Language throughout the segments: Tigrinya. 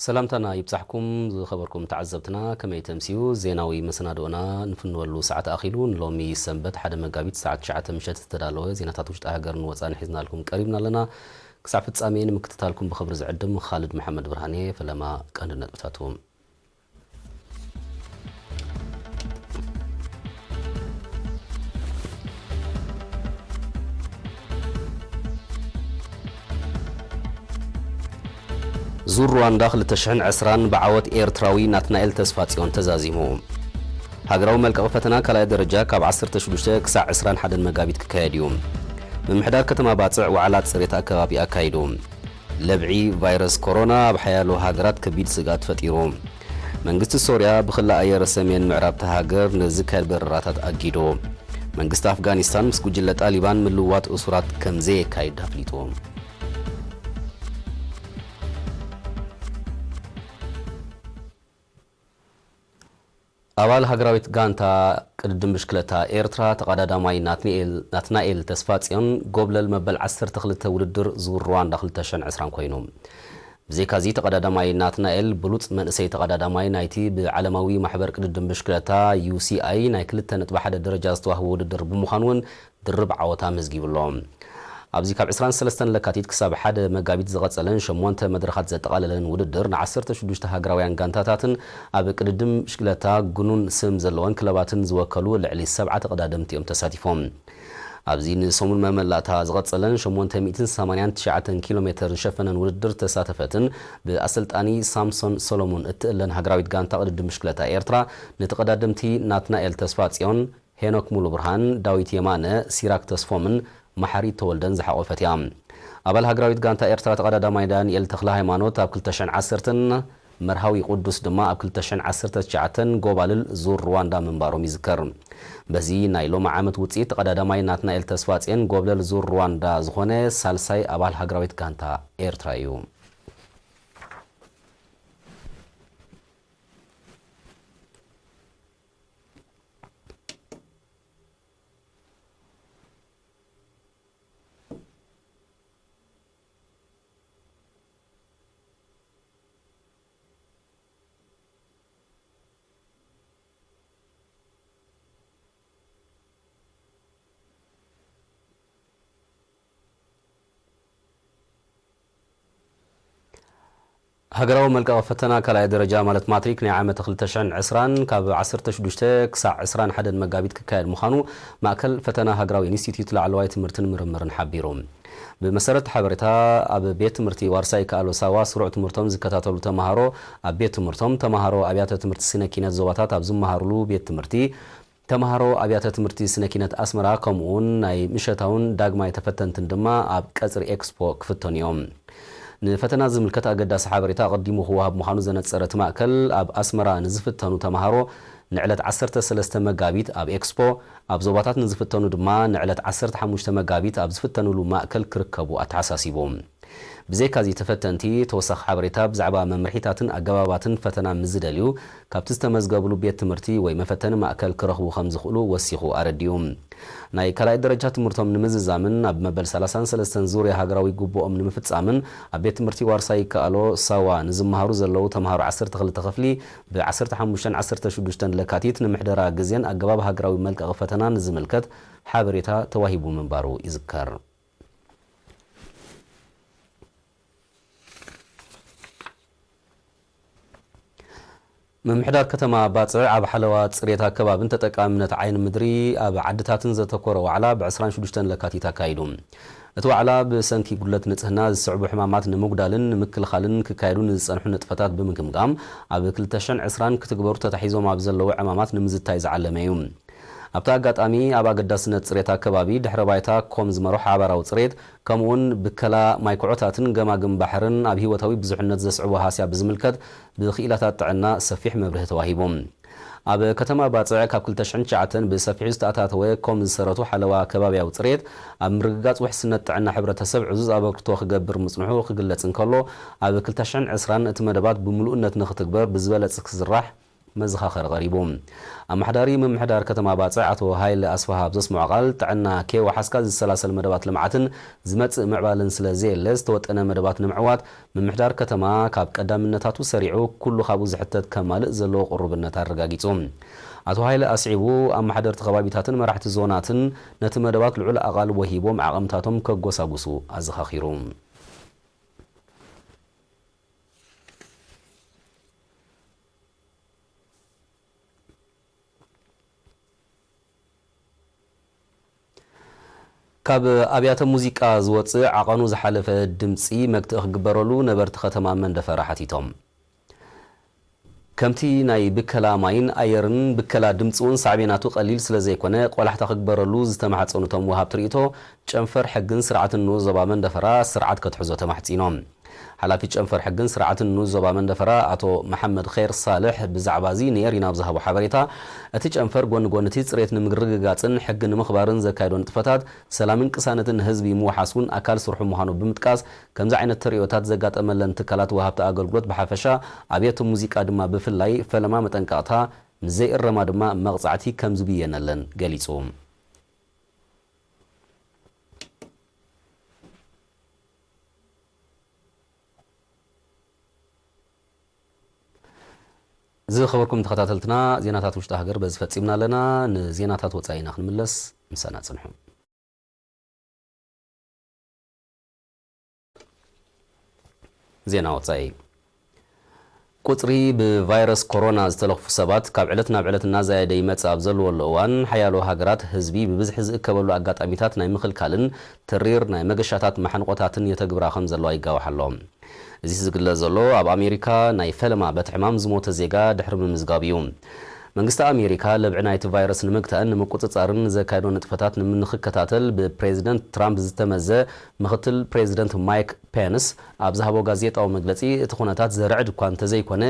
ሰላምታና ይብጻሕኩም ዝኸበርኩም ተዓዘብትና፣ ከመይ ተምስዩ? ዜናዊ መሰናድኦና ንፍንወሉ ሰዓት ኣኺሉ። ንሎሚ ሰንበት ሓደ መጋቢት ሰዓት ትሽዓተ ምሸት ዝተዳለወ ዜናታት ውሽጢ ሃገርን ወጻእን ሒዝናልኩም ቀሪብና ኣለና። ክሳብ ፍጻሜ ንምክትታልኩም ብኽብሪ ዝዕድም ኻልድ መሓመድ ብርሃን እየ። ፈለማ ቀንዲ ነጥብታቱ። ዙር ሩዋንዳ ክልተ ሽሕን ዕስራን ብዓወት ኤርትራዊ ናትናኤል ተስፋጽዮን ተዛዚሙ። ሃገራዊ መልቀቒ ፈተና ካልኣይ ደረጃ ካብ ዓሰርተ ሽዱሽተ ክሳዕ ዕስራን ሓደን መጋቢት ክካየድ እዩ። ምምሕዳር ከተማ ባጽዕ ዋዕላ ጽሬት ኣከባቢ ኣካይዱ። ለብዒ ቫይረስ ኮሮና ኣብ ሓያሎ ሃገራት ከቢድ ስግኣት ፈጢሩ። መንግስቲ ሶርያ ብኽሊ ኣየር ሰሜን ምዕራብ እታ ሃገር ንዝካየድ በረራታት ኣጊዱ። መንግስቲ ኣፍጋኒስታን ምስ ጉጅለ ጣሊባን ምልውዋጥ እሱራት ከም ዘየካይድ ኣፍሊጡ። ኣባል ሃገራዊት ጋንታ ቅድድም ብሽክለታ ኤርትራ ተቐዳዳማይ ናትናኤል፣ ናትናኤል ተስፋጽዮን ጎብለል መበል ዓሰርተ ክልተ ውድድር ዙር ሩዋንዳ ክልተ ሽሕን ዕስራን ኮይኑ። ብዘይካዚ ተቐዳዳማይ ናትናኤል ብሉጽ መንእሰይ ተቐዳዳማይ ናይቲ ብዓለማዊ ማሕበር ቅድድም ብሽክለታ ዩ ሲ ኣይ ናይ ክልተ ነጥቢ ሓደ ደረጃ ዝተዋህቦ ውድድር ብምዃኑ እውን ድርብ ዓወት ኣመዝጊቡ ኣሎ። ኣብዚ ካብ ዕስራን ሰለስተን ለካቲት ክሳብ ሓደ መጋቢት ዝቐጸለን ሸሞንተ መድረኻት ዘጠቓለለን ውድድር ንዓሰርተ ሽዱሽተ ሃገራውያን ጋንታታትን ኣብ ቅድድም ብሽክለታ ግኑን ስም ዘለወን ክለባትን ዝወከሉ ልዕሊ ሰብዓ ተቐዳደምቲ እዮም ተሳቲፎም። ኣብዚ ንሰሙን መመላእታ ዝቐጸለን ሸሞንተ ሚእትን ሰማንያን ትሽዓተን ኪሎ ሜተር ዝሸፈነን ውድድር ተሳተፈትን ብኣሰልጣኒ ሳምሶን ሰሎሞን እትእለን ሃገራዊት ጋንታ ቅድድም ብሽክለታ ኤርትራ ንተቐዳደምቲ ናትናኤል ተስፋጽዮን፣ ሄኖክ ሙሉብርሃን፣ ዳዊት የማነ፣ ሲራክ ተስፎምን መሓሪ ተወልደን ዝሓቖፈት እያ። ኣባል ሃገራዊት ጋንታ ኤርትራ ተቐዳዳማይ ዳንኤል ተኽለ ሃይማኖት ኣብ ክልተ ሽሕን ዓሰርተን መርሃዊ ቅዱስ ድማ ኣብ ክልተ ሽሕን ዓሰርተ ትሽዓተን ጎባልል ዙር ሩዋንዳ ምንባሮም ይዝከር። በዚ ናይ ሎሚ ዓመት ውጽኢት ተቐዳዳማይ ናትናኤል ተስፋጽዮን ጎብለል ዙር ሩዋንዳ ዝኾነ ሳልሳይ ኣባል ሃገራዊት ጋንታ ኤርትራ እዩ። ሃገራዊ መልቀቒ ፈተና ካልኣይ ደረጃ ማለት ማትሪክ ናይ ዓመት ክልተ ሽሕን ዕስራን ካብ ዓሰርተ ሽዱሽተ ክሳዕ ዕስራን ሓደን መጋቢት ክካየድ ምዃኑ ማእከል ፈተና ሃገራዊ ኢንስቲትዩት ላዕለዋይ ትምህርትን ምርምርን ሓቢሩ። ብመሰረት ሓበሬታ፣ ኣብ ቤት ትምህርቲ ዋርሳይ ከኣሎ ሳዋ ስሩዕ ትምህርቶም ዝከታተሉ ተምሃሮ ኣብ ቤት ትምህርቶም፣ ተምሃሮ ኣብያተ ትምህርቲ ስነ ኪነት ዞባታት ኣብ ዝመሃሩሉ ቤት ትምህርቲ፣ ተምሃሮ ኣብያተ ትምህርቲ ስነ ኪነት ኣስመራ ከምኡውን ናይ ምሸታውን ዳግማይ ተፈተንትን ድማ ኣብ ቀጽሪ ኤክስፖ ክፍተኑ እዮም። ንፈተና ዝምልከት ኣገዳሲ ሓበሬታ ኣቐዲሙ ክወሃብ ምዃኑ ዘነጸረ እቲ ማእከል፣ ኣብ ኣስመራ ንዝፍተኑ ተምሃሮ ንዕለት ዓሰርተ ሰለስተ መጋቢት ኣብ ኤክስፖ፣ ኣብ ዞባታት ንዝፍተኑ ድማ ንዕለት ዓሰርተ ሓሙሽተ መጋቢት ኣብ ዝፍተኑሉ ማእከል ክርከቡ ኣተሓሳሲቡ። ብዘይካዚ ተፈተንቲ ተወሳኺ ሓበሬታ ብዛዕባ መምርሒታትን ኣገባባትን ፈተና ምስ ዝደልዩ፣ ካብቲ ዝተመዝገብሉ ቤት ትምህርቲ ወይ መፈተኒ ማእከል ክረኽቡ ከም ዝኽእሉ ወሲኹ ኣረዲኡ። ናይ ካልኣይ ደረጃ ትምህርቶም ንምዝዛምን ኣብ መበል ሰላሳን ሰለስተን ዙርያ ሃገራዊ ግቡኦም ንምፍጻምን ኣብ ቤት ትምህርቲ ዋርሳይ ይከኣሎ ሳዋ ንዝመሃሩ ዘለዉ ተምሃሮ ዓሰርተ ክልተ ክፍሊ ብ ዓሰርተ ሓሙሽተን ዓሰርተ ሽዱሽተን ለካቲት ንምሕደራ ግዜን ኣገባብ ሃገራዊ መልቀቒ ፈተናን ዝምልከት ሓበሬታ ተዋሂቡ ምንባሩ ይዝከር። ምምሕዳር ከተማ ባጽዕ ኣብ ሓለዋ፣ ጽሬት ኣከባብን ተጠቃምነት ዓይኒ ምድሪ ኣብ ዓድታትን ዘተኮረ ዋዕላ ብ ዕስራን ሽዱሽተን ለካቲት ኣካይዱ። እቲ ዋዕላ ብሰንኪ ጉድለት ንጽህና ዝስዕቡ ሕማማት ንምጉዳልን ንምክልኻልን ክካየዱ ንዝጸንሑ ንጥፈታት ብምግምጋም፣ ኣብ ክልተ ሽሕን ዕስራን ክትግበሩ ተታሒዞም ኣብ ዘለዉ ዕማማት ንምዝታይ ዝዓለመ እዩ። ኣብቲ ኣጋጣሚ፣ ኣብ ኣገዳስነት ጽሬት ኣከባቢ፣ ድሕረ ባይታ ኮም ዝመርሖ ሓባራዊ ጽሬት፣ ከምኡውን ብከላ ማይ ኩዖታትን ገማግም ባሕርን ኣብ ህይወታዊ ብዙሕነት ዘስዕቦ ሃስያ ብዝምልከት ብክኢላታት ጥዕና ሰፊሕ መብርሂ ተዋሂቡ። ኣብ ከተማ ባጽዕ ካብ ክልተ ሽሕን ትሽዓተን ብሰፊሑ ዝተኣታተወ ኮም ዝሰረቱ ሓለዋ ከባብያዊ ጽሬት ኣብ ምርግጋጽ ውሕስነት ጥዕና ሕብረተሰብ ዕዙዝ ኣበርክቶ ክገብር ምጽንሑ ክግለጽ እንከሎ፣ ኣብ ክልተ ሽሕን ዕስራን እቲ መደባት ብምሉእነት ንኽትግበር ብዝበለጽ ክስራሕ መዘኻኸሪ ቀሪቡ። ኣመሓዳሪ ምምሕዳር ከተማ ባጽዕ ኣቶ ሃይለ ኣስፍሃ ኣብ ዘስምዖ ቃል፣ ጥዕና ከይወሓስካ ዝሰላሰል መደባት ልምዓትን ዝመጽእ ምዕባለን ስለ ዘየለ፣ ዝተወጠነ መደባት ንምዕዋት ምምሕዳር ከተማ ካብ ቀዳምነታቱ ሰሪዑ ኩሉ ካብኡ ዝሕተት ከማልእ ዘለዎ ቅሩብነት ኣረጋጊጹ። ኣቶ ሃይለ ኣስዒቡ፣ ኣመሓደርቲ ከባቢታትን መራሕቲ ዞናትን ነቲ መደባት ልዑል ኣቓልቦ ሂቦም ዓቐምታቶም ከጎሳጉሱ ኣዘኻኺሩ። ካብ ኣብያተ ሙዚቃ ዝወጽእ ዓቐኑ ዝሓለፈ ድምጺ መግትኢ ክግበረሉ ነበርቲ ከተማ መንደፈራ ሓቲቶም። ከምቲ ናይ ብከላ ማይን ኣየርን ብከላ ድምጺ እውን ሳዕቤናቱ ቀሊል ስለ ዘይኮነ፣ ቆላሕታ ክግበረሉ ዝተማሕጸኑ እቶም ወሃብቲ ርእይቶ፣ ጨንፈር ሕግን ስርዓትን ንኡስ ዞባ መንደፈራ ስርዓት ከትሕዞ ተማሕጺኖም። ሓላፊ ጨንፈር ሕግን ስርዓትን ንኡስ ዞባ መንደፈራ ኣቶ መሓመድ ኸይር ሳልሕ ብዛዕባ እዚ ንኤሪና ኣብ ዝሃቦ ሓበሬታ፣ እቲ ጨንፈር ጎኒ ጎኒ እቲ ጽሬት ንምርግጋጽን ሕጊ ንምኽባርን ዘካየዶ ንጥፈታት፣ ሰላምን ቅሳነትን ህዝቢ ምውሓስ እውን ኣካል ስርሑ ምዃኑ ብምጥቃስ፣ ከምዚ ዓይነት ተርእዮታት ዘጋጠመለን ትካላት ወሃብቲ ኣገልግሎት ብሓፈሻ፣ ኣብያተ ሙዚቃ ድማ ብፍላይ ፈለማ መጠንቀቕታ፣ ምስ ዘይእረማ ድማ መቕጻዕቲ ከም ዝብየነለን ገሊጹ። ዝኸበርኩም ተኸታተልትና፣ ዜናታት ውሽጢ ሃገር በዚ ፈጺምና ኣለና። ንዜናታት ወጻኢ ኢና ክንምለስ፣ ምሳና ጽንሑ። ዜና ወጻኢ። ቁጽሪ ብቫይረስ ኮሮና ዝተለኽፉ ሰባት ካብ ዕለት ናብ ዕለት እናዛየደ ይመጽእ ኣብ ዘለወሉ እዋን፣ ሓያሎ ሃገራት ህዝቢ ብብዝሒ ዝእከበሉ ኣጋጣሚታት ናይ ምኽልካልን ተሪር ናይ መገሻታት ማሕንቆታትን የተግብራ ከም ዘለዋ ይጋዋሕ ኣሎ። እዚ ዝግለጽ ዘሎ፣ ኣብ ኣሜሪካ ናይ ፈለማ በቲ ሕማም ዝሞተ ዜጋ ድሕሪ ምምዝጋቡ እዩ። መንግስቲ ኣሜሪካ ለብዒ ናይቲ ቫይረስ ንምግታእን ንምቁጽጻርን ዘካየዶ ንጥፈታት ንምንክከታተል ብፕሬዚደንት ትራምፕ ዝተመዘ ምኽትል ፕሬዚደንት ማይክ ፔንስ ኣብ ዝሃቦ ጋዜጣዊ መግለጺ፣ እቲ ኩነታት ዘርዕድ እኳ እንተዘይኮነ፣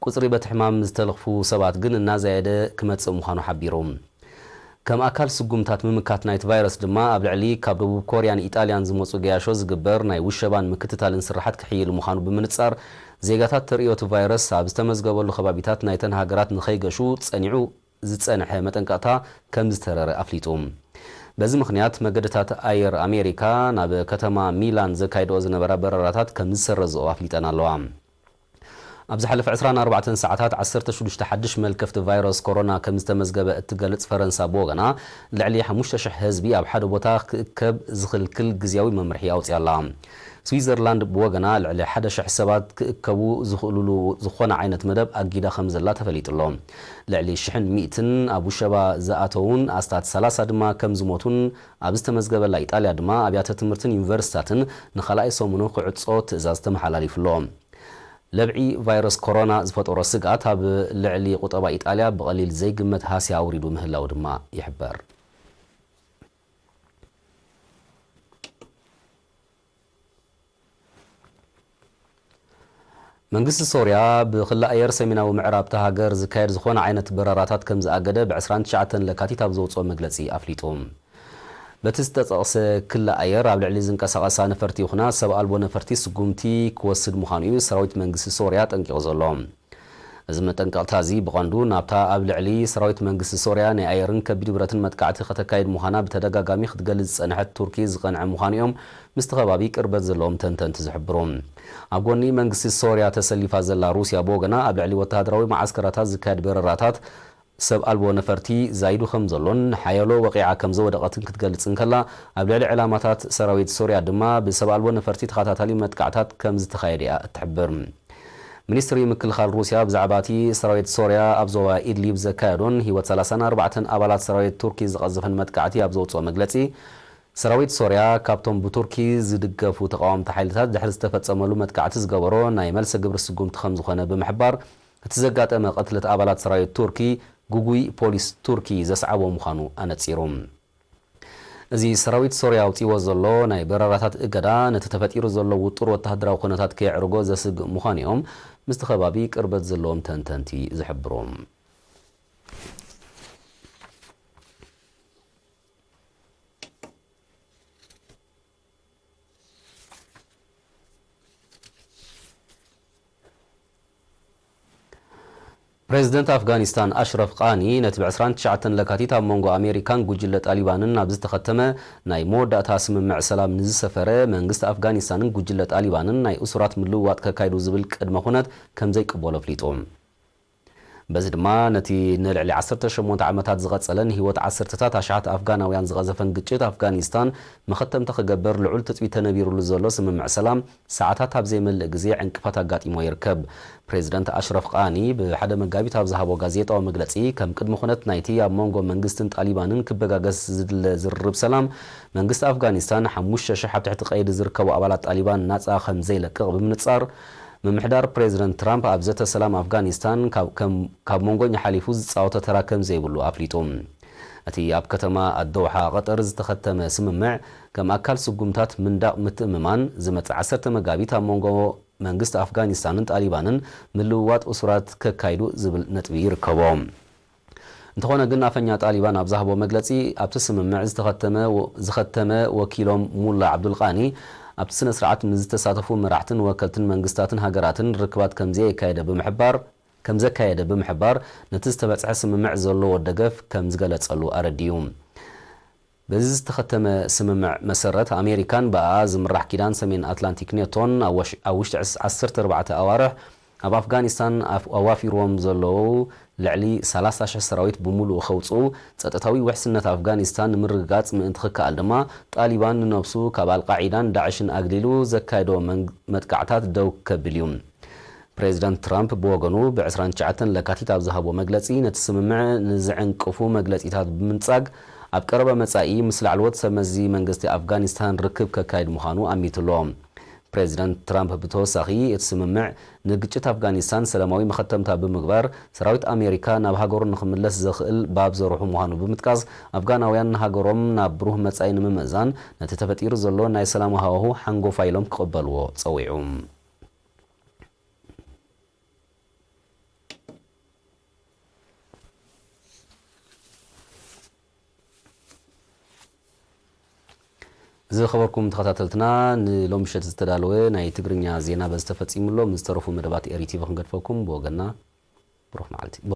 ቁጽሪ በቲ ሕማም ዝተለኽፉ ሰባት ግን እናዘየደ ክመጽእ ምዃኑ ሓቢሩ። ከም ኣካል ስጉምታት ምምካት ናይቲ ቫይረስ ድማ፣ ኣብ ልዕሊ ካብ ደቡብ ኮርያን ኢጣልያን ዝመጹ ገያሾ ዝግበር ናይ ውሸባን ምክትታልን ስርሓት ክሕይል ምዃኑ ብምንጻር፣ ዜጋታት ተርእዮ እቲ ቫይረስ ኣብ ዝተመዝገበሉ ከባቢታት ናይተን ሃገራት ንኸይገሹ ጸኒዑ ዝጸንሐ መጠንቀቕታ ከም ዝተረረ ኣፍሊጡ። በዚ ምኽንያት፣ መገድታት ኣየር ኣሜሪካ ናብ ከተማ ሚላን ዘካይድኦ ዝነበራ በረራታት ከም ዝሰረዝኦ ኣፍሊጠን ኣለዋ። ኣብ ዝሓለፈ ዕስራን ኣርባዕተን ሰዓታት፣ ዓሰርተ ሽዱሽተ ሓድሽ መልከፍቲ ቫይረስ ኮሮና ከም ዝተመዝገበ እትገልጽ ፈረንሳ፣ ብወገና፣ ልዕሊ ሓሙሽተ ሽሕ ህዝቢ ኣብ ሓደ ቦታ ክእከብ ዝኽልክል ግዝያዊ መምርሒ ኣውጺኣ ኣላ። ስዊዘርላንድ፣ ብወገና፣ ልዕሊ ሓደ ሽሕ ሰባት ክእከቡ ዝኽእሉሉ ዝኾነ ዓይነት መደብ ኣጊዳ ከም ዘላ ተፈሊጡ ኣሎ። ልዕሊ ሽሕን ሚእትን ኣብ ውሸባ ዝኣተዉን ኣስታት ሰላሳ ድማ ከም ዝሞቱን ኣብ ዝተመዝገበላ ኢጣልያ ድማ፣ ኣብያተ ትምህርትን ዩኒቨርሲታትን ንኻልኣይ ሰሙኑ ክዕጾ ትእዛዝ ተመሓላሊፉ ኣሎ። ለብዒ ቫይረስ ኮሮና ዝፈጠሮ ስግኣት ኣብ ልዕሊ ቁጠባ ኢጣልያ ብቐሊል ዘይግመት ሃስያ ኣውሪዱ ምህላው ድማ ይሕበር። መንግስቲ ሶርያ ብክሊ ኣየር ሰሜናዊ ምዕራብ እታ ሃገር ዝካየድ ዝኾነ ዓይነት በረራታት ከም ዝኣገደ ብ ዕስራን ትሽዓተን ለካቲት ኣብ ዘውጽኦ መግለጺ ኣፍሊጡ። በቲ ዝተጠቕሰ ክሊ ኣየር ኣብ ልዕሊ ዝንቀሳቐሳ ነፈርቲ ይኹና ሰብ ኣልቦ ነፈርቲ ስጉምቲ ክወስድ ምዃኑ እዩ ሰራዊት መንግስቲ ሶርያ ኣጠንቂቑ ዘሎ። እዚ መጠንቀቕታ እዚ ብቐንዱ ናብታ ኣብ ልዕሊ ሰራዊት መንግስቲ ሶርያ ናይ ኣየርን ከቢድ ብረትን መጥቃዕቲ ከተካይድ ምዃና ብተደጋጋሚ ክትገልጽ ዝጸንሐት ቱርኪ ዝቐንዐ ምዃኑ እዮም ምስቲ ከባቢ ቅርበት ዘለዎም ተንተንቲ ዝሕብሩ። ኣብ ጎኒ መንግስቲ ሶርያ ተሰሊፋ ዘላ ሩስያ ብወገና ኣብ ልዕሊ ወተሃደራዊ መዓስከራታት ዝካየድ በረራታት ሰብ ኣልቦ ነፈርቲ ዛይዱ ከም ዘሎን ሓያሎ ወቒዓ ከም ዘወደቐትን ክትገልጽ እንከላ፣ ኣብ ልዕሊ ዕላማታት ሰራዊት ሶርያ ድማ ብሰብ ኣልቦ ነፈርቲ ተኸታታሊ መጥቃዕታት ከም ዝተኻየደ እያ እትሕብር። ሚኒስትሪ ምክልኻል ሩስያ ብዛዕባ እቲ ሰራዊት ሶርያ ኣብ ዞባ ኢድሊብ ዘካየዶን ህይወት ሰላሳን ኣርባዕተን ኣባላት ሰራዊት ቱርኪ ዝቐዘፈን መጥቃዕቲ ኣብ ዘውጽኦ መግለጺ፣ ሰራዊት ሶርያ ካብቶም ብቱርኪ ዝድገፉ ተቓወምቲ ሓይልታት ድሕሪ ዝተፈጸመሉ መጥቃዕቲ ዝገበሮ ናይ መልሰ ግብሪ ስጉምቲ ከም ዝኾነ ብምሕባር፣ እቲ ዘጋጠመ ቅትለት ኣባላት ሰራዊት ቱርኪ፣ ግጉይ ፖሊስ ቱርኪ ዘስዓቦ ምዃኑ ኣነጺሩ። እዚ ሰራዊት ሶርያ ኣውጺዎ ዘሎ ናይ በረራታት እገዳ፣ ነቲ ተፈጢሩ ዘሎ ውጡር ወተሃደራዊ ኩነታት ከየዕርጎ ዘስግእ ምዃኑ እዮም ምስቲ ከባቢ ቅርበት ዘለዎም ተንተንቲ ዝሕብሩ። ፕሬዝደንት ኣፍጋኒስታን ኣሽረፍ ቃኒ ነቲ ብ ዕስራን ትሽዓተን ለካቲት ኣብ መንጎ ኣሜሪካን ጉጅለ ጣሊባንን ኣብ ዝተኸተመ ናይ መወዳእታ ስምምዕ ሰላም ንዝሰፈረ መንግስቲ ኣፍጋኒስታንን ጉጅለ ጣሊባንን ናይ እሱራት ምልውዋጥ ከካይዱ ዝብል ቅድመ ኩነት ከም ዘይቅበሎ ኣፍሊጡ። በዚ ድማ ነቲ ንልዕሊ ዓሰርተ ሸሞንተ ዓመታት ዝቐጸለን ህይወት ዓሰርተታት ኣሽሓት ኣፍጋናውያን ዝቐዘፈን ግጭት ኣፍጋኒስታን መኸተምታ ክገብር ልዑል ትጽቢት ተነቢሩሉ ዘሎ ስምምዕ ሰላም ሰዓታት ኣብ ዘይመልእ ግዜ ዕንቅፋት ኣጋጢሞ ይርከብ። ፕሬዝደንት ኣሽረፍ ቃኒ ብሓደ መጋቢት ኣብ ዝሃቦ ጋዜጣዊ መግለጺ ከም ቅድመ ኩነት ናይቲ ኣብ መንጎ መንግስትን ጣሊባንን ክበጋገስ ዝድለ ዝርርብ ሰላም መንግስቲ ኣፍጋኒስታን ሓሙሽተ ሽሕ ኣብ ትሕቲ ቀይዲ ዝርከቡ ኣባላት ጣሊባን ናጻ ከም ዘይለቅቕ ብምንጻር ምምሕዳር ፕሬዝደንት ትራምፕ ኣብ ዘተ ሰላም ኣፍጋኒስታን ካብ መንጎኛ ሓሊፉ ዝጻወቶ ተራ ከም ዘይብሉ ኣፍሊጡ። እቲ ኣብ ከተማ ኣደውሓ ቀጠር ዝተኸተመ ስምምዕ ከም ኣካል ስጉምታት ምንዳቕ ምትእምማን ዝመጽእ ዓሰርተ መጋቢት ኣብ መንጎ መንግስቲ ኣፍጋኒስታንን ጣሊባንን ምልውዋጥ እሱራት ከካይዱ ዝብል ነጥቢ ይርከቦ። እንተኾነ ግን ኣፈኛ ጣሊባን ኣብ ዝሃቦ መግለጺ ኣብቲ ስምምዕ ዝተኸተመ ዝኸተመ ወኪሎም ሙላ ዓብዱልቃኒ ኣብቲ ስነ ስርዓት ንዝተሳተፉ መራሕትን ወከልትን መንግስታትን ሃገራትን ርክባት ከም ዘየካየደ ብምሕባር ከም ዘካየደ ብምሕባር ነቲ ዝተበጽሐ ስምምዕ ዘለዎ ደገፍ ከም ዝገለጸሉ ኣረዲዩ። በዚ ዝተኸተመ ስምምዕ መሰረት ኣሜሪካን ብኣኣ ዝምራሕ ኪዳን ሰሜን ኣትላንቲክ ኔቶን ኣብ ውሽጢ ዓሰርተ ኣርባዕተ ኣዋርሕ ኣብ ኣፍጋኒስታን ኣዋፊርዎም ዘለዉ ልዕሊ ሰላሳ ሽሕ ሰራዊት ብምሉኡ ከውፅኡ፣ ፀጥታዊ ውሕስነት ኣፍጋኒስታን ንምርግጋፅ ምእንቲ ክከኣል ድማ ጣሊባን ንነብሱ ካብ ኣልቃዒዳን ዳዕሽን ኣግሊሉ ዘካየዶ መጥቃዕታት ደው ከብል እዩ። ፕሬዚዳንት ትራምፕ ብወገኑ ብ ዕስራን ትሽዓተን ለካቲት ኣብ ዝሃቦ መግለፂ ነቲ ስምምዕ ንዝዕንቅፉ መግለፂታት ብምንፃግ ኣብ ቀረባ መፃኢ ምስ ላዕለዎት ሰብመዚ መንግስቲ ኣፍጋኒስታን ርክብ ከካይድ ምዃኑ ኣሚቱ ኣሎ። ፕሬዚዳንት ትራምፕ ብተወሳኺ እቲ ስምምዕ ንግጭት ኣፍጋኒስታን ሰላማዊ መኸተምታ ብምግባር ሰራዊት ኣሜሪካ ናብ ሃገሩ ንኽምለስ ዘኽእል ባብ ዘርሑ ምዃኑ ብምጥቃስ ኣፍጋናውያን ንሃገሮም ናብ ብሩህ መፃኢ ንምምእዛን ነቲ ተፈጢሩ ዘሎ ናይ ሰላም ሃዋሁ ሓንጎፋይ ኢሎም ክቕበልዎ ፀዊዑ። ዝኸበርኩም ተኸታተልትና ንሎሚ ምሸት ዝተዳለወ ናይ ትግርኛ ዜና በዚ ተፈጺሙ ኣሎ። ምስ ዝተረፉ መደባት ኤሪ ቲቪ ክንገድፈኩም ብወገንና ብሩኽ መዓልቲ።